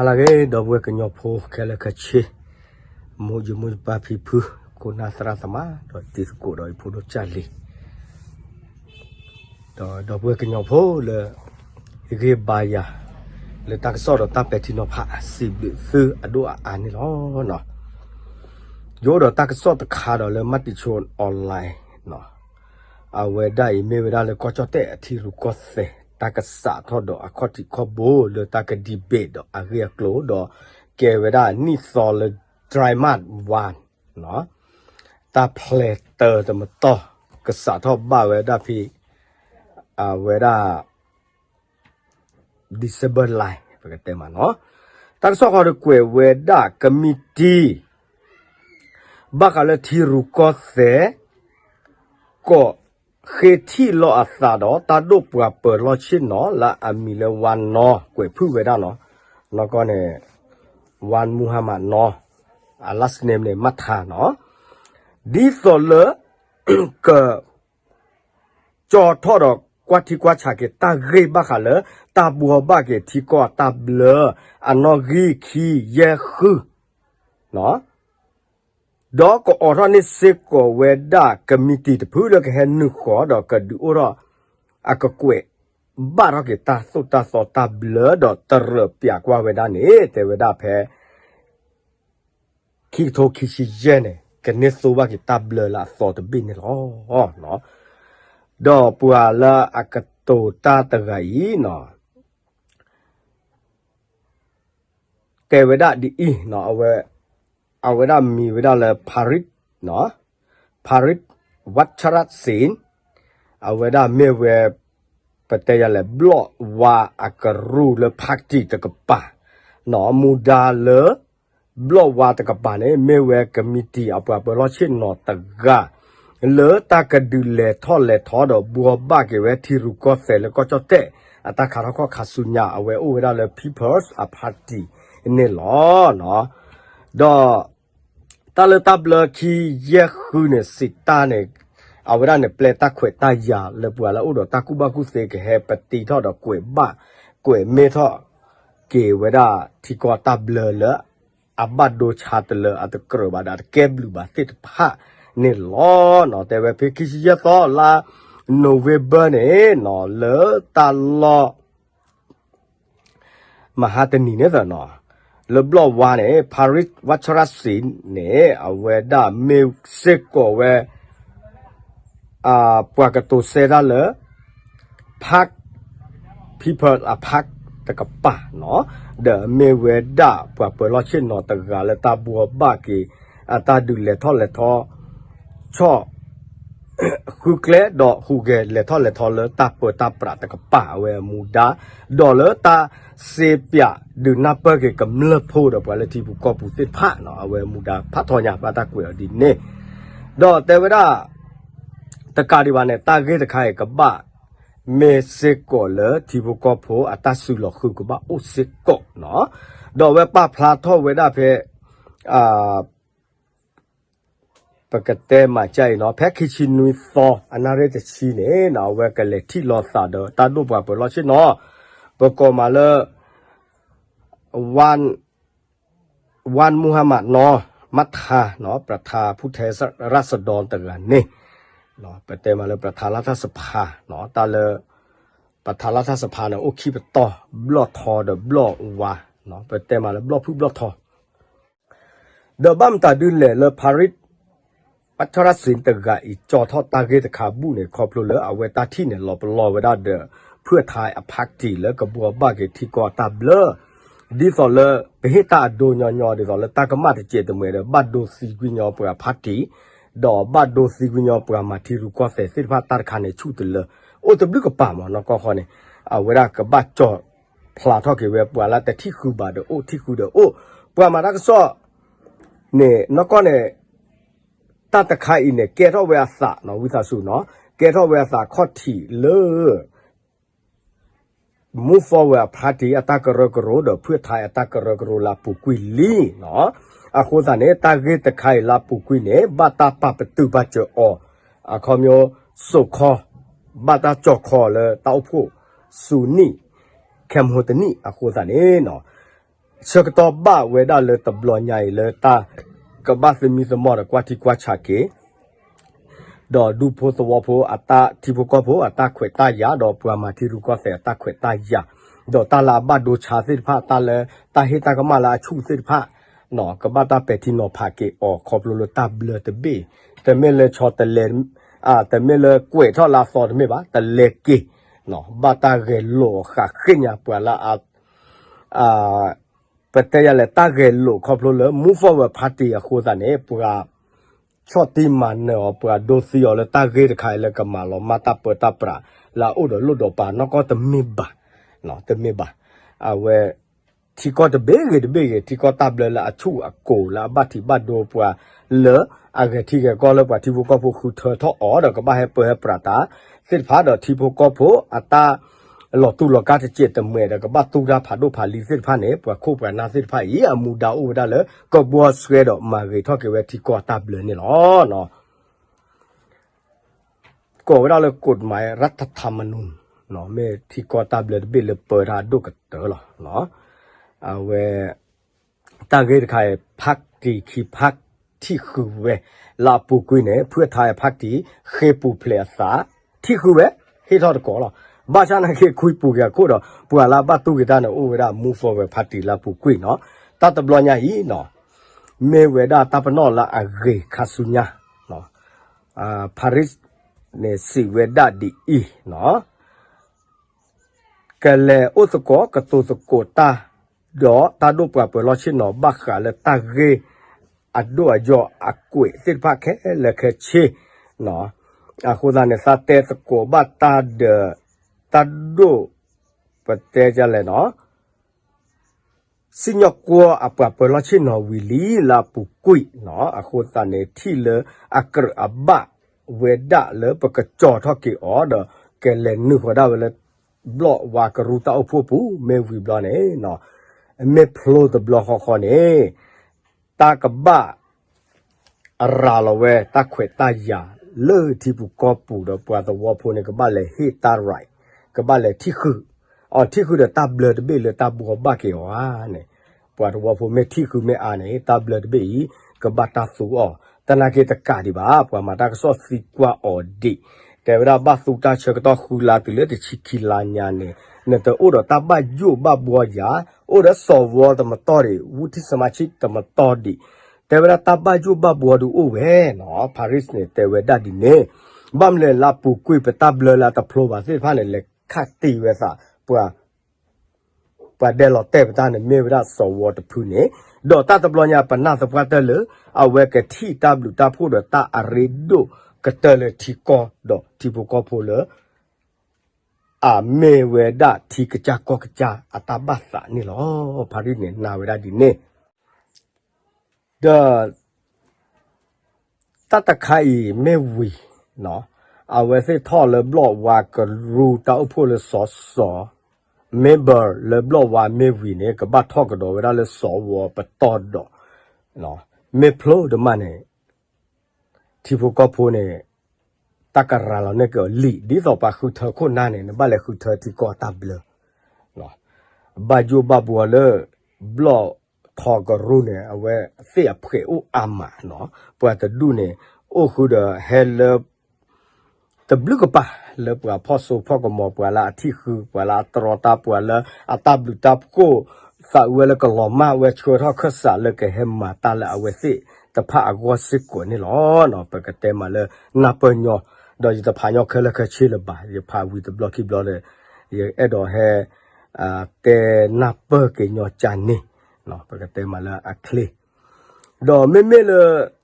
လၢအဂ့ၤ ဒီပုၢ်ဝဲၢ်ကညီဖိခဲလၢာ်ခဲဆ့, မိၢ်ယမိၢ်ယပၢ်ဖံဖု, ခိၣ်နၢ်သရၣ်သမါ ဒီးတံၤသကိးဒီးယဖိဒိၣ်ကၢ်လံၤ, ဒီးဒီပုၢ်ဝဲၢ်ကညီဖိလၢ ဟ့ၣ်ဂံၢ်ဘါယၤ လၢတၢ်ကစီၣ်ဒီးတၢ်ပဲာ်ထံနီၤဖး စံးဘျုးသုအဒိၣ်အအါန့ၣ်လီၤ. ယအိၣ်ဒီးတၢ်ကစီၣ်တခါဒီးလၢ Matichon Online အဝဲဒၣ်အံၤမ့ၢ်ဝဲဒၣ်လၢကီၢ်ကၠီၣ်တဲၣ်အထံရူၢ်ကီၢ်သဲး တၢ်ကစးထီၣ်ဒီးအခီၣ်ထံးခီၣ်ဘိလၢတၢ်က debate ဒီးအဂ့ၢ်အကျိၤဒီး ကဲဝဲဒၣ်နံၣ်သီလၢ dry march one တၢ်ဖျဲးတၢတမတီၢ် ကစးထီၣ်ဘၣ်ဝဲဒၣ်ဖဲ အဝဲဒၣ် December လါ ပကတဲမးနီၤ, တၢ်ကစီၣ်ဃီဒီးကွဲးဝဲဒၣ်ကမံးတံာ် ဘၣ်ဃးလၢထံရူၢ်ကီၢ်သဲး ကိးဃ့ထံၣ်လီၤအသးဒီးတၢ်ဒိၣ်ပှၤပၢၤလီၢ်ဆ့ၣ်နီၤလၢအမံၤလၢ ဝါနီၤ ကွဲးဖုၣ်ဝဲဒၣ်နီၤ, နီၢ်ကီၢ်န့ၣ် ဝါမူဟါမးနီၤ, အ last name န့ၣ် မၣ်ထါနီၤ, ဒ်သိးလၢ က ကၠီထီၣ်ဒီးကွၢ်ထံကွၢ်ဆးက့ၤတၢ်ဂ့ၢ်ဘၣ်ဃးလၢ တၢ်ဘှီဘၣ်က့ၤထံကီၢ်အတၢ်ဘျၢ အနီၣ်ဂံၢ်ခံယဲၢ်ဃု ဒီးကအိးထီၣ်န့ၢ်စ့ၢ်ကီးဝဲဒၣ်ကမံးတံာ်တဖုလၢကဟဲနုာ်ဃီၤဒီးကဒုးအိၣ်ထီၣ် အကကွဲးဘၣ်ထီၣ်က့ၤတၢ်သိၣ်တၢ်သီတၢ်ဘျၢဒီးတရၢးပၠးကွၢ်ဝဲဒၣ်န့ၣ် တဲဝဲဒၣ်ဖဲ ခံကထိခံဆံယဲၢ်န့ၣ် ကန့ၢ်သိဘၣ်က့ၤတၢ်ဘျၢလၢအသီတဘ့ၣ်န့ၣ်လီၤ. ဒီးပှၤလၢအကတိၤတၢ်တဂၤအံၤနီၤ တဲဝဲဒၣ်ဒ်အံၤ, အဝဲဒၣ်မံၤဝဲဒၣ်လၢ Parit, Parit Wacharasing, အဝဲဒၣ်မ့ၢ်ဝဲ ပတဲယၤလဲၣ် ဘျီၣ်ဝါအကရူၢ်လၢ party တကပၤ, မူဒါလၢ ဘျီၣ်ဝါတကပၤန့ၣ် မ့ၢ်ဝဲကမံးတံာ်အပှၤပၢၤလီၢ်ဆ့ၣ်နီၤတဂၤ လၢတၢ်ကဒုးလဲၤထီၣ်လဲၤထီဒီးဘှီဘၣ်က့ၤဝဲထံရူၢ်ကီၢ်သဲးလၢကီၢ်ကၠီၣ်တဲၣ် အတၢ်ခးထီၣ်ခီၣ်ခးဆူညါ အဝဲအိၣ်ဝဲဒၣ်လၢ People's Party န့ၣ်လီၤ. ဒီး တၢ်လၢတၢ်ဘျၢခံယဲၢ်ဃုန့ၣ် စံးတၢ်န့ၣ် အဝဲဒၣ်န့ၣ် ပျဲတၢ်ခွဲးတၢ်ယာ်လၢပှၤလၢအအိၣ်ဒီးတၢ်ကူၣ်ဘၣ်ကူၣ်သ့ကဟဲပတံထီၣ်ဒီးကွဲးဘၣ် ကွဲးမ့ၢ်ထီၣ်က့ၤဝဲဒၣ်ထံကီၢ်တၢ်ဘျၢလၢ အဘၣ်ဒိဆါတလၢအတကြၢးဘၣ်ဒီးအတကဲဘျုးဘၣ်သ့ၣ်တဖၣ်န့ၣ်လီၤ. တဲဝဲဖဲခံဆံယဲၢ်သီလါ November န့ၣ် လၢတၢ်လီၢ် မဟါတနံၤန့ၣ်သနီၤ လၢဘျီၣ်ဝါန့ၣ် Parit Wacharasing န့ၣ် အဝဲဒၣ်မ့ၢ်စ့ၢ်ကီးဝဲ ပှၤကတိၤဆၢတၢ်လၢ Park People အ Park တကပၤနီၤ ဒီးမ့ၢ်ဝဲဒၣ်ပှၤပၢၤလီၢ်ဆ့ၣ်နီၤတဂၤလၢတၢ်ဘှီဘၣ်က့ၤ အတၢ်ဒုးလဲၤထီၣ်လဲၤထီ ဆီၣ် ဃုကျဲဒီးဟူးဂဲၤလဲၤထီၣ်လဲၤထီလၢတၢ်ပၢတၢ်ပြးတကပၤ အဝဲအမူဒါ ဒီးလၢတၢ်စ့ပၠးဒုးနၢ်ပၢၢ်က့ၤကမျၢၢ်ဖိဒီးပှၤလၢထံဖိကီၢ်ဖိသ့ၣ်တဖၣ်နီၤ အဝဲအမူဒါဖးထီညါဘၣ်တၢ်ကွဲးအီၤဒ်န့ၣ် ဒီးတဲဝဲဒၣ် တကးဒံးဘၣ်န့ၣ် တၢ်ဂ့ၢ်တခါအံၤကဘၣ် မ့ၢ်စ့ၢ်ကီးလၢထံဖိကီၢ်ဖိအတၢ်စုလီၤဃုကဘၣ်အိၣ်စ့ၢ်ကီးနီၤ ဒီးအဝဲပာ်ဖျါထီၣ်ဝဲဒၣ်ဖဲ ပကတဲမၤကၢ်အံၤနီၤ ဖဲခံဆံနွံသီ အနၣ်ရံၣ်တဆံန့ၣ်နီၤ အဝဲကလဲၤထံၣ်လိာ်သးဒီးတၢ်ဒိၣ်ပှၤပၢၤလီၢ်ဆ့ၣ်နီၤ ပကိးမးလၢ Wan Muhammad နီၤ မၣ်ထါနီၤ ပထါဖူထဲရၣ်စဒီတဂၤန့ၣ် ပတဲမးလၢပထါလၢ်ထၣ်စဖါနီၤ တၢ်လၢ ပထါလၢ်ထၣ်စဖါန့ၣ် အိၣ်ခံပတီၢ် ဘျီၣ်ထီဒီးဘျီၣ်ဝါ ပတဲမးလၢဘျီၣ်ဖုၣ်ဘျီၣ်ထီ ဒီးဘၣ်မတၤဒုးလဲၣ်လၢ Parit Wacharasing တဂၤအံၤ ကၠီထီၣ်တၢ်ဂ့ၢ်တခါဘူၣ်န့ၣ် ခီဖျိလၢအဝဲတၢ်ထံၣ်န့ၣ် လီၤပလီၢ်ဝဲဒၣ်ဒီး ဖုၣ်ထါအ party လၢကဘှီဘၣ်က့ၤထံကီၢ်တၢ်ဘျၢ ဒ်သိးလၢ ပဟ့ၣ်တၢ်အဒိညီညီ ဒ်သိးလၢတၢ်ကမၣ်တစဲးတမှဲၤဒီး ဘၣ်ဒိသံကွံာ်ညီပှၤ party ဒီးဘၣ်ဒိသံကွံာ်ညီပှၤမၤထံရူၢ်ကီၢ်သဲးသ့ၣ်တဖၣ်တၢ်တခါန့ၣ် ဆူၣ်တလၢ အိၣ်တဘျုးကပၤမးနီၢ်ကီၢ်ဃီန့ၣ် အဝဲဒၣ်ကဘၣ်ကၠီ ဖျါထီၣ်က့ၤဝဲပှၤလၢတထံၣ်ဃုာ်ဘၣ်ဒီးအိၣ် ထံၣ်ဃုာ်ဒီးအိၣ် ပှၤမၤတၢ်ကစီၣ်န့ၣ် နီၢ်ကီၢ်န့ၣ် တၢ်တခါအံၤန့ၣ် ကဲထီၣ်ဝဲအသးနီၤ ဝံသးစူၤနီၤ ကဲထီၣ်ဝဲအသးခီၣ်ထံးလၢ Move Forward အ party အတၢ်ကရၢကရိဒီး ဖုၣ်ထါအတၢ်ကရၢကရိလၢအပူၤကွံာ်လံနီၤ အဃိသတးန့ၣ် တၢ်ဂ့ၢ်တခါအံၤလၢအပူၤကွံာ်န့ၣ် ဘၣ်တၢ်ပာ်ပတုာ်ပာ်စၢၤအီၤ အခီပညီ စိာ်ခီ ဘၣ်တၢ်ကၠီခီလၢတၢ်အိၣ်ဖှိၣ် ဆူနံၣ် ခဲမဟိတနံၣ်အဃိသတးန့ၣ်နီၤ ဆၢကတီၢ်ဘၣ်ဝဲဒၣ်လၢတဘျီညါအံၤလၢတၢ်ကဘၣ်သမံသမိးဒီးကွၢ်ထံကွၢ်ဆးက့ၤ ဒီးဒူဖိသဝီဖိအတၢ် ထံဖိကီၢ်ဖိအတၢ်ခွဲးတၢ်ယာ် ဒီးပှၤမၤထံရူၢ်ကီၢ်သဲးအတၢ်ခွဲးတၢ်ယာ် ဒီးတၢ်လၢအဘၣ်ဒိဆါသ့ၣ်တဖၣ် တၢ်လၢတၢ်ဟ့ၣ်တၢ်ကမၣ်လၢအဆူၣ်သ့ၣ်တဖၣ် ကဘၣ်တၢ်ပဲာ်ထံနီၤဖးက့ၤအီၤခီဖျိလၢတၢ်ဘျၢတဘ့ၣ်အံၤ တမ့ၢ်လၢဆီတလဲ တမ့ၢ်လၢကွဲးထီၣ်လၢအသီတမ့ၢ်ဘၣ် တလဲက့ၤ ဘၣ်တၢ်ဂဲၤလိာ်အဃးဃ့ၢ်ညါပှၤလၢ ပတဲယၤလဲၣ် တၢ်ဂဲၤလိာ်ခီဖျိလၢ Move Forward Party အဃိသတးန့ၣ် ပှၤဆီၣ်တံၢ်မၤနၢၤအီၤ ပှၤဒိသံအီၤလၢတၢ်ဂ့ၢ်တခါအံၤလၢကမၤလီၤမၢ်တၢ်ပၢတၢ်ပြး လၢအအိၣ်ဒီးလိၣ်ဒီးပၤနီၢ်ကီၢ်တမ့ၢ်ဘၣ်, တမ့ၢ်ဘၣ်. အဝဲ ထံကီၢ်တဘ့ၣ်ဂ့ၤတဘ့ၣ်ဂ့ၤ ထံကီၢ်တၢ်ဘျၢလၢအဆူၣ်အကိၤလၢအဘၣ်ထံးဘၣ်ဒိပှၤ လၢအဂဲၤထံဂဲၤကီၢ်လၢပှၤထံဖိကီၢ်ဖိဃုထၢထီၣ်အီၤဒီးကဘၣ်ဟဲပၢဟဲပြးတၢ်သ့ၣ်တဖၣ်ဒီးထံဖိကီၢ်ဖိအတၢ် လီၤတူၢ်လီၤကာ်တစဲးတမှဲၤဒီးကဘၣ်သူတၢ်ဖးဒိၣ်ဖးလံၤသ့ၣ်တဖၣ်န့ၣ် ပှၤခိၣ်ပှၤနၢ်သ့ၣ်တဖၣ်အံၤ အမူဒါအိၣ်ဝဲဒၣ်လၢ ကဘှီဆှဲဒီးမၤဂ့ၤထီၣ်က့ၤဝဲထံကီၢ်တၢ်ဘျၢန့ၣ်လီၤ. ကိးဝဲဒၣ်လၢ ကိးမးရၢထထးမနူ မ့ၢ်ထံကီၢ်တၢ်ဘျၢတဘ့ၣ်လၢပၢတၢ်ဒိၣ်ကတၢၢ်လီၤ. အဝဲ တၢ်ဂ့ၢ်တခါအံၤ ဖးတံၢ်ခံဖးထံၣ်ဃုာ်ဝဲ လၢအပူၤကွံာ်န့ၣ် ဖုၣ်ထါဖးတံၢ် ဃ့ပူၤဖျဲးအသး ထံၣ်ဃုာ်ဝဲ ဟ့ၣ်ထီၣ်တကိးလီၤ. ဘၣ်ဆၣ်နာ်က့ ကွံပူၤက့ၤအခိၣ်ဒီး ပှၤလၢအဘၣ်တူၢ်က့ၤတၢ်န့ၣ် အိၣ်ဝဲဒၣ် Move Forward Party လၢအပူၤကွံာ်နီၤ. တၢ်တဘျီညါအံၤနီၤ မ့ၢ်ဝဲဒၣ်တၢ်ပနီၣ်လၢအဂ့ၤခါဆူညါ Paris န့ၣ်စံးဝဲဒၣ်ဒ်အံၤနီၤ ကလဲၤအိၣ်သကိးကတိၤသကိးတၢ် ဒီးတၢ်ဒိၣ်ပှၤပၢၤလီၢ်ဆ့ၣ်နီၤ ဘၣ်ဃးလၢတၢ်ဂ့ၢ်အဒိၣ်အယိာ်အကွဲးသ့ၣ်တဖၣ်ခဲလၢာ်ခဲဆ့ အဃိသတးန့ၣ် သးတဲသကိးဘၣ်တၢ်ဒီး တၢ်ဒိၣ် ပတဲဒ်လဲၣ်နီၤ စံၣ်ညီၣ်ကွီၢ်အပှၤပၢၤလီၢ်ဆ့ၣ်နီၤဝံၤလံလၢအပူၤကွံာ်နီၤ အဃိသတးန့ၣ် ထံၣ်လၢအကြၢးအဘၣ်ဝဲဒၣ်လၢပကကၠီၤထီၣ်က့ၤအီၤဒီး ကလဲၤနုာ်ဃီၤဒၣ်ဝဲလၢ ဘျီၣ်ဝါကရူၢ်တၢ်အိၣ်ဖှိၣ်ပူၤ မ့ၢ်ဝံၤဘျီန့ၣ် မ့ၢ်ဖျိတဘျီဃီဃီန့ၣ် တၢ်ကဘၣ် ရၤလီၤဝဲတၢ်ခွဲးတၢ်ယာ်လၢထံပူၤကီၢ်ပူၤဒီးပှၤသဝီဖိန့ၣ် ကဘၣ်လဲၤဟ့ၣ်တၢ် right ကဘၣ်လဲၤထံၣ်ဃုာ် အီၤထံၣ်ဃုာ်ဒီးတၢ်ဘျၢတဘ့ၣ်လၢတၢ်ဘှီဘၣ်က့ၤအီၤဧါန့ၣ် ပှၤသဝီဖိမ့ၢ်ထံၣ်ဃုာ်မ့ၢ်အါန့ၣ် တၢ်ဘျၢတဘ့ၣ်အံၤ ကဘၣ်တၢ်သူအီၤ တနာ်က့တကးဒံးဘၣ် ပှၤမၤတၢ်ကစီၣ်သံကွၢ်အီၤဒံး တဲဝဲဒၣ်ဘၣ်သူတၢ်ဆၢကတီၢ်ဃုလါတုၤလၢတဆံခံလါညါန့ၣ် နတအိၣ်ဒီးတၢ်ဘၣ်ယိၣ်ဘၣ်ဘှီယၤ အိၣ်ဒီးစီၤဝီတမတီၢ်ဒံး ဝူထံၣ်စမါဆံတမတီၢ်ဒံး တဲဝဲဒၣ်တၢ်ဘၣ်ယိၣ်ဘၣ်ဘှီဒုးအိၣ်ဝဲနီၤ Paris န့ၣ် တဲဝဲဒၣ်ဒ်န့ၣ် ဘၣ်မနုၤလဲၣ်လၢအပူၤကွံာ်ပတၢ်ဘျၢလၢအတဖျိဘၣ်သ့ၣ်တဖၣ်န့ၣ် လဲၤခးတံၢ်ဝဲသး ပှၤ ပှၤဒဲးလီၤတဲာ်ပတၢ်န့ၣ် မ့ၢ်ဝဲဒၣ်စီၤဝီတဖုန့ၣ် ဒီးတၢ်တဘျီညါပနၢ်သပှၢ်တၢၢ်လၢ အဝဲကထံၣ်တၢ်ဘျုးတၢ်ဖှိၣ်ဒီးတၢ်အရ့ဒိၣ်ကတၢၢ်လၢထံကီၢ်ဒီးထံဖိကီၢ်ဖိလၢ အမ့ၢ်ဝဲဒၣ်ထံကစၢ်ကီၢ်ကစၢ်အတၢ်ဘၣ်သးန့ၣ်လီၤ. Paris န့ၣ် နာ်ဝဲဒၣ်ဒ်န့ၣ် ဒီး တၢ်တခါအံၤမ့ၢ်ဝံၤ အဝဲသ့ၣ်ထီၣ်လၢဘျီၣ်ဝါကရူၢ်တၢ်အိၣ်ဖှိၣ်လၢစီၤစီၤ member လၢဘျီၣ်ဝါမ့ၢ်ဝံၤန့ၣ် ကဘၣ်ထီၣ်ကဒီးဝဲဒၣ်လၢစီၤဝီပတီၢ်ဒီး မ့ၢ်ဖျိဒၣ်မးန့ၣ် ထံဖိကီၢ်ဖိန့ၣ် တၢ်ကရၤလီၤန့ၢ်က့ၤအီၤလံ ဒ်သိးပှၤဃုထၢခိၣ်နၢ်န့ၣ် နဘၣ်လဲၤဃုထၢထံကီၢ်တၢ်ဘျၢ ဘၣ်ယိၣ်ဘၣ်ဘှီလၢ ဘျီၣ်ထီကရူၢ်န့ၣ် အဝဲသ့ၣ်အဖှဲးအိၣ်အါမးနီၤ ပှၤတဒူၣ်န့ၣ် အိၣ်ဃုာ်ဒီးဟဲလၢ တဘျုးကပၤ လၢပှၤဖီၣ်စိဖီၣ်ကမီၤ ပှၤလၢအထံၣ်ဃုာ် ပှၤလၢအတြီတၢ် ပှၤလၢအတၢ်ဘျုးတၢ်ဖှိၣ် သးအုးဝဲလၢကလီၤမၢ်ဝဲဆှၢထီၣ်ခၢၣ်စးလၢကဟဲမၤတၢ်လၢအဝဲသ့ၣ်တဖၣ်အဂီၢ်စ့ၢ်ကီးန့ၣ်လီၤ. ပကတဲမးလၢနၢ်ပၢၢ်ညီ ဒီးယတဖးညီခဲလၢာ်ခဲဆ့လၢၤဘၣ် ယဖးဝံၤတဘျီခံဘျီဒီး ယအဲၣ်ဒိးဟဲ တဲနၢ်ပၢၢ်က့ၤညီကၢ်န့ၣ် ပကတဲမးလၢအချ့ ဒီးမ့မ့ၢ်လၢ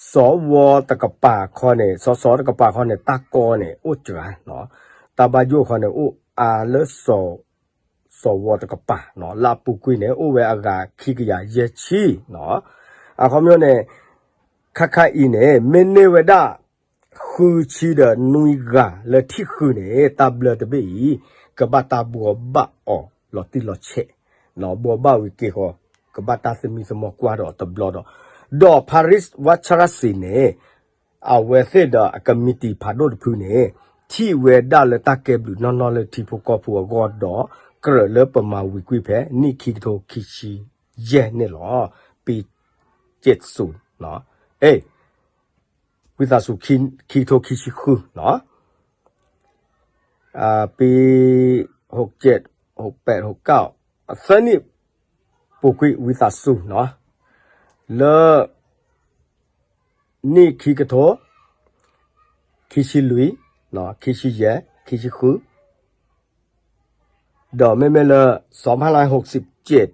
စီၤဝီတကပၤခီန့ၣ် စီၤစီၤတကပၤခီန့ၣ် တၢ်ကီန့ၣ် အိၣ်စှၤ တၢ်ဘၣ်ယိၣ်ခီန့ၣ် အိၣ်အါလၢ စီၤဝီတကပၤနီၤ လၢအပူၤကွံာ်န့ၣ် အိၣ်ဝဲအဂၤခံကယၤယဲၢ်ဆံနီၤ အခီပညီန့ၣ် ခါခါအံၤန့ၣ် မ့ၢ်န့ၢ်ဝဲဒၣ် ဃုဆံဒီးနွံဂၤလၢထံၣ်ဃုာ်န့ၣ် တၢ်ဘျၢတဘ့ၣ်အံၤ ကဘၣ်တၢ်ဘှီဘၣ်အီၤလီၤတံၢ်လီၤဆဲး ဘှီဘၣ်ဝံၤက့ၤဃီ ကဘၣ်တၢ်သမံသမိးကွၢ်ဒီးတဘျီဒီး ဒီး Paris ဝၣ်ဆၣ်ရၣ်စံန့ၣ် အဝဲသ့ၣ်ဒီးအကမံးတံာ်ဖးဒိၣ်တဖုန့ၣ် ထံၣ်ဝဲဒၣ်လၢတၢ်ကဲဘျုးနီၢ်နီၢ်လၢထံဖိကီၢ်ဖိအဂီၢ်ဒီး ဒီးအဝဲဒၣ်ကြၢးလၢပမၤဝံၤကွံာ်ဖဲနံၣ်ခံကထိခံဆံယဲၢ်န့ၣ်လီၤ. ပံ ကၠ့ၣ်စူၤ အဲ ဝံသးစူၤ ခံကထိခံဆံဃုနီၤ, ပံ ဟိးကၠ့ၣ် ဟိးပဲး ဟိးကၠၢ် သၢနံၣ် ပူၤကွံာ်ဝံသးစူၤနီၤ, လၢ နံၣ်ခံကထိ ခံဆံလွံၢ် ခံဆံယဲၢ် ခံဆံဃု ဒီးမ့မ့ၢ်လၢ စီၤဖါလါ ဟိးစံးကၠ့ၣ်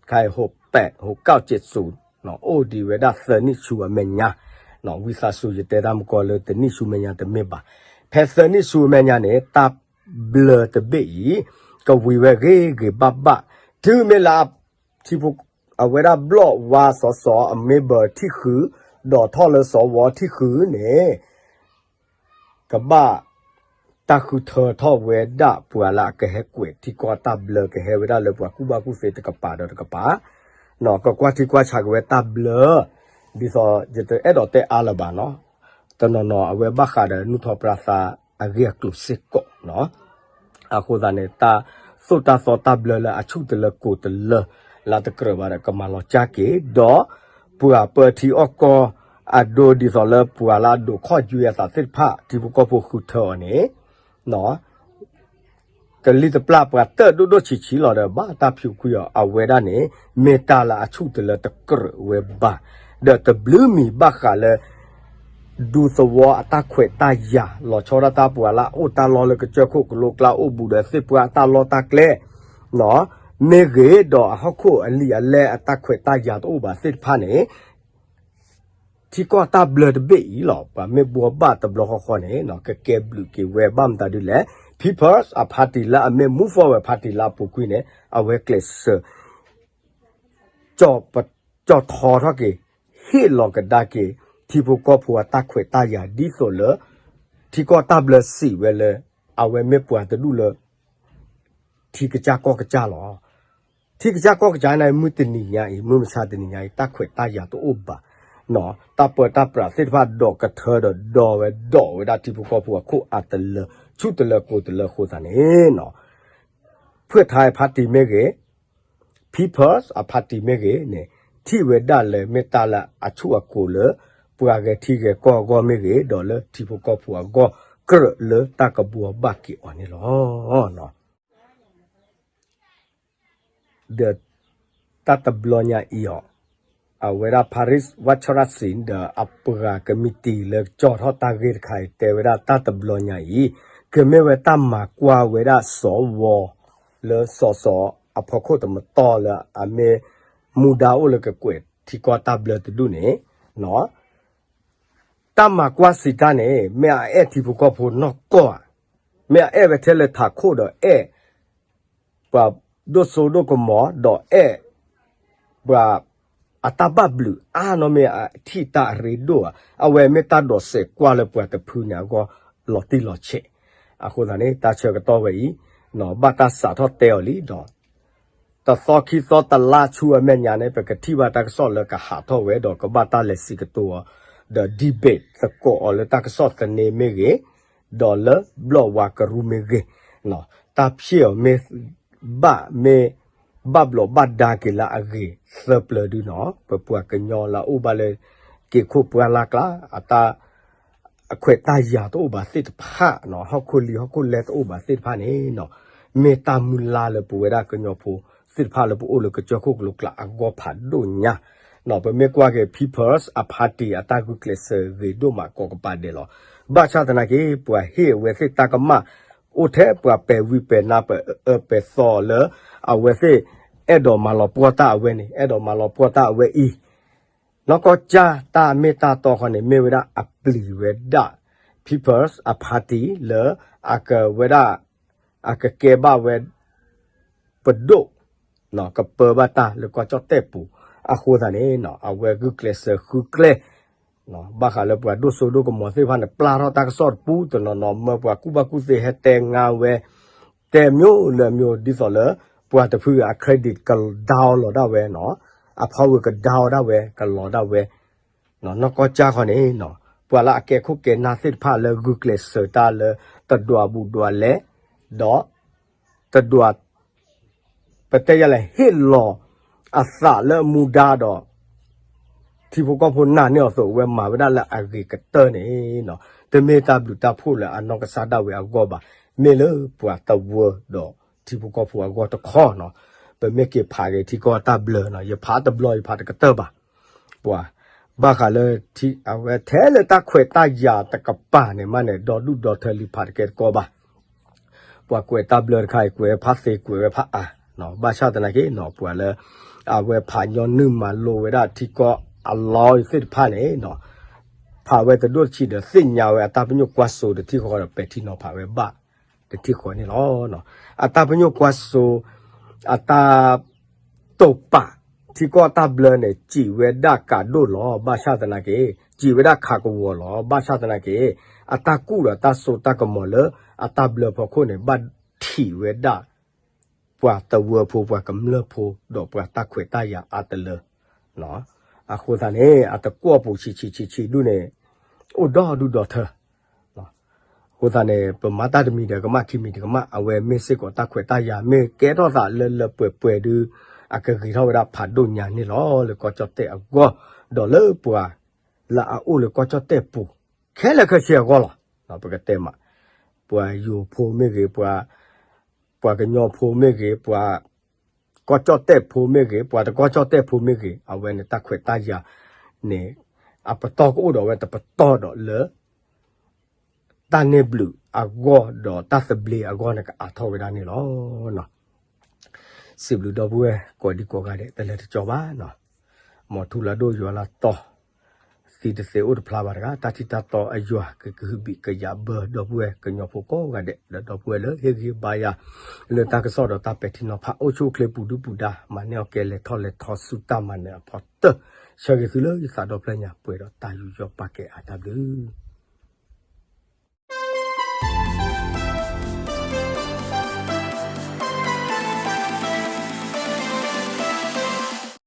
ခါအံၤ ဟိးပဲး ဟိးကၠၢ် ကၠ့ၣ်စူၤ အိၣ်ဒံးဝဲဒၣ်သၢနံၣ်ဆူအမဲာ်ညါ, ဝံသးစူၤယတဲတၢ်မုၢ်ကီၢ်လၢတနံၣ်ဆူမဲာ်ညါတမ့ၢ်ဘၣ်. ဖဲသၢနံၣ်ဆူအမဲာ်ညါန့ၣ် တၢ်ဘျၢတဘ့ၣ်အံၤ ကဝံၤဝဲဂ့ၤဂ့ၤဘၣ်ဘၣ်, တုၤမ့ၢ်လၢ ထံဖိ အဝဲဒၣ်ဘျီၣ်ဝါစီၤစီၤအမ့ၢ်ဘၢထံၣ်ဃု, ဒီးထီၣ်လၢစီၤဝီထံၣ်ဃုန့ၣ် ကဘၣ် တၢ်ဃုထၢထီၣ်ဝဲဒၣ်ပှၤလၢအကဟဲကွဲးထံကီၢ်တၢ်ဘျၢကဟဲဝဲဒၣ်လၢပှၤကူၣ်ဘၣ်ကူၣ်သ့တကပၤဒီးတကပၤ, ကကွၢ်ထံကွၢ်ဆးက့ၤဝဲတၢ်ဘျၢ, ဒ်သိးယတအဲၣ်ဒိးတဲအါလၢၤဘၣ်နီၤ, တနီၤနီၤအဝဲဘၣ်ဃးဒီးနူၢ်ထီၣ်ပြါသးအဂ့ၢ်အကျိၤစ့ၢ်ကီးနီၤ. အဃိသတးန့ၣ် တၢ်သိၣ်တၢ်သီတၢ်ဘျၢလၢအဆူၣ်တလၢကိၤတလၢ လၢတကြၢးဘၣ်ဒီးကမၤလီၤကၢ်က့ၤ, ဒီးပှၤပၢထံအီၣ်ကီၢ်အဒိဒ်သိးလၢပှၤလၢအဒိးခီၣ်ယွဲအသးသ့ၣ်တဖၣ် ထံဖိကီၢ်ဖိဃုထၢအီၤန့ၣ် ကလံၤတပျၢ်ပှၤတၢၣ်ဒိၣ်ဒိၣ်ဆံးဆံးလီၤဒီး ဘၣ်တၢ်ဖၠူးကွံာ်အီၤ အဝဲဒၣ်န့ၣ် မ့ၢ်တၢ်လၢအဆူၣ်တလၢတကြၢးဝဲဘၣ်, ဒီးတဘျုးမံၤဘၣ်ဃးလၢ ဒူသဝီအတၢ်ခွဲးတၢ်ယာ် လီၤဆီဒၣ်တၢ်ပှၤလၢအအိၣ်တၢ်လီၢ်လၢကစၢၢ်ခိၣ်ကလိကျါအိၣ်ဘူးဒီးသ့ၣ်ပှၢ်အတၢ်လီၢ်တၢ်ကျဲ မ့ၢ်ဂ့ၤဒီးအဟီၣ်ခိၣ်အလံာ်အလဲၢ်အတၢ်ခွဲးတၢ်ယာ်တအိၣ်ဘၣ်သ့ၣ်တဖၣ်န့ၣ် ထံကီၢ်တၢ်ဘျၢတဘ့ၣ်အံၤလီၤ ပှၤမ့ၢ်ဘှီဘၣ်တဘျီဃီဃီန့ၣ် ကကဲဘျုးက့ၤဝဲဘၣ်မတၤဒ်လဲၣ် People's အ party လၢအမ့ၢ် move forward party လၢအပူၤကွံာ်န့ၣ် အဝဲကျဲးစၢး ကၠီၣ်ထီထီၣ်က့ၤ ဟ့ၣ်လီၤကဒါက့ၤ ထံဖိကီၢ်ဖိအတၢ်ခွဲးတၢ်ယာ်ဒ်သိးလၢ ထံကီၢ်တၢ်ဘျၢစံးဝဲလၢ အဝဲမ့ၢ်ပှၤတဒူၣ်လၢ ထံကစၢ်ကီၢ်ကစၢ်လီၤ. ထံကစၢ်ကီၢ်ကစၢ်န့ၣ် မုၢ်တနံၤညါအံၤ မုၢ်မဆါတနံၤညါအံၤ တၢ်ခွဲးတၢ်ယာ်တအိၣ်ဘၣ်, တၢ်ပၢတၢ်ပြးသ့ၣ်တဖၣ်ဒီးကထၢဒီးဒီဝဲဒီးဝဲဒၣ်ထံဖိကီၢ်ဖိအခိၣ်အတလၢ ဆူၣ်တလၢကိၤတလၢအဃိသတးန့ၣ် ဖုၣ်ထါအ party မ့ၢ်ဂ့ၤ People's အ party မ့ၢ်ဂ့ၤန့ၣ် ထံၣ်ဝဲဒၣ်လၢမ့ၢ်တၢ်လၢအဆူၣ်အကိၤလၢ ပှၤဂဲၤထံဂဲၤကီၢ်အဂီၢ်မ့ၢ်ဂ့ၤ ဒီးလၢထံဖိကီၢ်ဖိအဂီၢ် ကြၢးလၢတၢ်ကဘှီဘၣ်က့ၤအီၤန့ၣ်လီၤ. ဒီးတၢ်တဘျီညါအံၤအီၤ အဝဲဒၣ် Paris ဝၣ်ဆရၣ်စံၣ် ဒီးအပှၤကမံးတံာ်လၢကၠီၣ်ထီၣ်တၢ်ဂ့ၢ်တခါအံၤ တဲဝဲဒၣ်တၢ်တဘျီညါအံၤ ကမ့ၢ်ဝဲတၢ်မၤကွၢ်ဝဲဒၣ်စီၤဝီ လၢစီၤစီၤအဖီခိၣ်တမတီၢ်လၢအမ့ၢ်မူဒါအိၣ်လၢကကွဲးထံကီၢ်တၢ်ဘျၢတဒူၣ်န့ၣ် တၢ်မၤကွၢ်စံးတၢ်န့ၣ် မ့ၢ်အအဲၣ်ထံဖိကီၢ်ဖိနီၢ်ကီၢ်ဧါ, မ့ၢ်အအဲၣ်ဝဲထဲလၢထးခိၣ်ဒီးအဲၣ် ပှၤဒိၣ်စိဒိၣ်ကမီၤဒီးအဲၣ် ပှၤ အတၢ်ဘၣ်ဘျုးအါနီၢ်မ့ၢ်အထံၣ်တၢ်အရ့ဒိၣ်ဧါ, အဝဲမ့ၢ်တၢ်ဒိးစဲးကွၢ်လၢပှၤတဖုန့ၣ်အဂီၢ်လီၤတံၢ်လီၤဆဲး, အဃိသတးန့ၣ် တၢ်ဆၢကတီၢ်ဝဲအံၤ ဘၣ်တၢ်စးထီၣ်တဲအီၤလံဒီး တသီခံသီတလါဆူအမဲာ်ညါန့ၣ် ပကထံၣ်ဘၣ်တၢ်ကစီၣ်လၢကဟးထီၣ်ဝဲဒီးကဘၣ်တၢ်လဲၤစံးကတိၤအီၤ ဒီး debate သကိးအီၤလၢတၢ်ကစီၣ်သန့မ့ၢ်ဂ့ၤ, ဒီးလၢဘျီၣ်ဝါကရူၢ်မ့ၢ်ဂ့ၤ, တၢ်ဖျ့ၣ်အီၤမ့ၢ် ဘၣ်မ့ၢ် ဘၣ်ဘျီးဘၣ်ဒါက့ၤလၢအဂ့ၤသၢပျၢၤဒုနီၤ, ပပှၤကညီလၢအအိၣ်ဘၣ်လၢ က့ၤခိၣ်ပှၢ်လၢ်ကျါ အတၢ် အခွဲးတၢ်ယာ်တအိၣ်ဘၣ်သ့ၣ်တဖၣ်နီၤ, ဟီၣ်ခိၣ်လံၤဟီၣ်ခိၣ်လဲတအိၣ်ဘၣ်သ့ၣ်တဖၣ်န့ၣ်နီၤ, မ့ၢ်တၢ်မုၢ်လၢ်လၢပဝဲဒၣ်ကညီဖိသ့ၣ်တဖၣ်လၢပအိၣ်လၢကစၢၢ်ခိၣ်ကလိကျးအဂီၢ်ဖးဒိၣ်ညါနီၤ, ပမ့ၢ်ကွၢ်က့ၤ People's အ Party အတၢ်ဂုာ်ကျဲးစၢးဂ့ၤဒိၣ်မးကိးကပၤဒဲးလီၤ. ဘၣ်ဆၣ်သနာ်က့ ပှၤဟ့ၣ်အဝဲသ့ၣ်တၢ်ကမၣ် အိၣ်ထဲပှၤပဲာ်ဝံပဲာ်နါ ပအၢပှဲၤသီလၢ အဝဲသ့ၣ် အဲၣ်ဒိးမၤလီၤပှီၢ်တၢ်အဝဲန့ၣ် အဲၣ်ဒိးမၤလီၤပှီၢ်တၢ်အဝဲအံၤ နီၢ်ကီၢ်ကၠၢ်တၢ်မ့ၢ်တၢ်တီဃီန့ၣ် မ့ၢ်ဝဲဒၣ်အပျံၤဝဲဒၣ် People's အ Party လၢ အကဝဲဒၣ် အကကဲဘၣ်ဝဲ ပဒိၣ် ကပၢဘၣ်တၢ်လၢကီၢ်ကၠီၣ်တဲၣ်ပူၤ အဃိသတးန့ၣ် အဝဲဂုာ်ကျဲးစၢးဃုကျဲ ဘၣ်ဃးလၢပှၤဒိၣ်စိဒိၣ်ကမီၤသ့ၣ်တဖၣ်န့ၣ် ပျၢ်ထီၣ်တၢ်ကစီၣ်တပူၤတနီၤနီၤ မၢပှၤကူၣ်ဘၣ်ကူၣ်သ့ဟဲတဲငါဝဲ တဲမျိုးလၢမျိုး ဒ်သိးလၢ ပှၤတဖုအ credit က down လီၤဒၣ်ဝဲနီၤ, အဖီဝဲက down ဒၣ်ဝဲ ကလီၤဒၣ်ဝဲ နီၢ်ကီၢ်ကၠၢ်ဃီန့ၣ် ပှၤလၢအကဲခိၣ်ကဲနၢ်သ့ၣ်တဖၣ်လၢဂုာ်ကျဲးစၢးတၢ်လၢ တဒွးဘူးဒွးလဲ ဒီး တဒွး ပတဲယၤလဲၣ် ဟ့ၣ်လီၤအသးလၢအမူဒါဒီး ထံဖိကီၢ်ဖိနာ်န့ၢ်အီၤအသိး အဝဲမၤဝဲဒၣ်လၢအဂ့ၤကတၢၢ်န့ၣ်နီၤ, တမ့ၢ်တၢ်ဘျုးတၢ်ဖှိၣ်လၢအနီၢ်ကစၢ်ဒၣ်ဝဲအဂီၢ်ဘၣ်, မ့ၢ်လၢပှၤတဝၢဒီးထံဖိကီၢ်ဖိအဂီၢ်တခီနီၤ. ပမ့ၢ်က့ၤဖးက့ၤထံကီၢ်တၢ်ဘျၢနီၤ, ယဖးတဘျီ ယဖးတကတၢၢ်ဘၣ်. ပှၤ ဘၣ်ဃးလၢ အဝဲထဲလၢတၢ်ခွဲးတၢ်ယာ်တကပၤန့ၣ်မးန့ၣ် ဒီဒူၣ်ဒီထၢလံဖးတကဲတကီဘၣ်. ပှၤကွဲးတၢ်ဘျၢတခါအံၤ ကွဲးဝဲဖးသ့ ကွဲးဝဲဖးအါ, ဘၣ်ဆၣ်သနာ်က့နီၤ ပှၤလၢ အဝဲဖးညီနုၢ်မၤလိဝဲဒၣ်ထံကီၢ်အလီၢ်သ့ၣ်တဖၣ်န့ၣ်နီၤ, ဖးဝဲတဒိၣ်တဆံးဒီးသ့ၣ်ညါဝဲအတၢ်ပညိၣ်ကွၢ်စိတထံၣ်ဃီဒီးပဲာ်ထံနီၤဖးဝဲဘၣ်တထံၣ်ဃီန့ၣ်လီၤ. အတၢ်ပညိၣ်ကွၢ်စိ အတၢ် တိာ်ပာ် ထံကီၢ်တၢ်ဘျၢန့ၣ် စံးဝဲဒၣ်ကးဒိၣ်လီၤ. ဘၣ်ဆၣ်သနာ်က့ စံးဝဲဒၣ်ခးကဝီၤလီၤ. ဘၣ်ဆၣ်သနာ်က့ အတၢ်ကူၣ်ဒီးတၢ်စိတၢ်ကမီၤလၢ အတၢ်ဘျၢဖီခိၣ်န့ၣ် ဘၣ်ထံးဝဲဒၣ် ပှၤတဝၢဖိ ပှၤကမျၢၢ်ဖိ ဒီးပှၤတၢ်ခွဲးတၢ်ယာ်အါတလၢ အဃိသတးန့ၣ် အတကွီၢ်ပူၤဆံးဆံးဆံးဆံးဒူၣ်န့ၣ် အိၣ်ဒီဒူၣ်ဒီထၢ အဃိသတးန့ၣ် ပမၤတၢ်တမံၤဒီးကမၣ် ခံမံၤတကမၣ် အဝဲမ့ၢ်စ့ၢ်ကီးတၢ်ခွဲးတၢ်ယာ် မ့ၢ်ကဲထီၣ်သးလၢလၢပှဲၤပှဲၤဒုး အကဂ့ၤထီၣ်ဝဲဒၣ်ဖးဒိၣ်ညါန့ၣ်လီၤ. လၢကီၢ်ကၠီၣ်တဲၣ်အဂီၢ် ဒီးလၢပှၤလၢအအိၣ်လၢကီၢ်ကၠီၣ်တဲၣ်ပူၤ ခဲလၢာ်ခဲဆ့အဂီၢ်လီၤ. ပကတဲမး ပှၤယိၤဖိမ့ၢ်ဂ့ၤ ပှၤ ပှၤကညီဖိမ့ၢ်ဂ့ၤ ပှၤကီၢ်ကၠီၣ်တဲၣ်ဖိမ့ၢ်ဂ့ၤ ပှၤတကီၢ်ကၠီၣ်တဲၣ်ဖိမ့ၢ်ဂ့ၤ အဝဲန့ၣ်တၢ်ခွဲးတၢ်ယာ်န့ၣ် အပတီၢ်ကအိၣ်ဒီးဝဲတပတီၢ်ဒီးလၢ တၢ်န့ၢ်ဘျုးအဂီၢ်ဒီးတၢ်သဘျ့အဂီၢ်န့ၣ် ကအါထီၣ်ဝဲဒၣ်န့ၣ်လီၤ. စံးဘျုးဒီပုၢ်ဝဲၢ်ကိးဒံကိးဂၤဒဲး တလၢတကၠီဘၣ်နီၤ. မ်ထူလၢဒိၣ်ယွၤလၢတီ သံတသ့အိၣ်တဖျါဘၣ်တဂၤ တၢ်ထံၣ်တၢ်တီအယွၤ ကကဟုဘံၣ်ကယာ်ဘၢ ဒီပုၢ်ဝဲၢ်ကညီဖိကိးဂၤဒဲး ဒီးဒီပုၢ်ဝဲၢ်လၢဟ့ၣ်ဂံၢ်ဘါယၤ လၢတၢ်ကစီၣ်ဒီးတၢ်ပဲာ်ထံနီၤဖး အိၣ်ဆူၣ်အိၣ်ချ့ပူၤဒုၣ်ပူၤဒါ မၤန့ၢ်အီၣ်ကဲလဲၤထီၣ်လဲၤထီဆူတၢ်မၤနၢၤအဖီတၢၢ် ဆၢဂ့ၤသုလၢယသးဒီဖျၢၣ်ညါ ပှဲၤဒီးတၢ်ယူးယီၣ်ပာ်ကဲအါတၢ်ဘျုး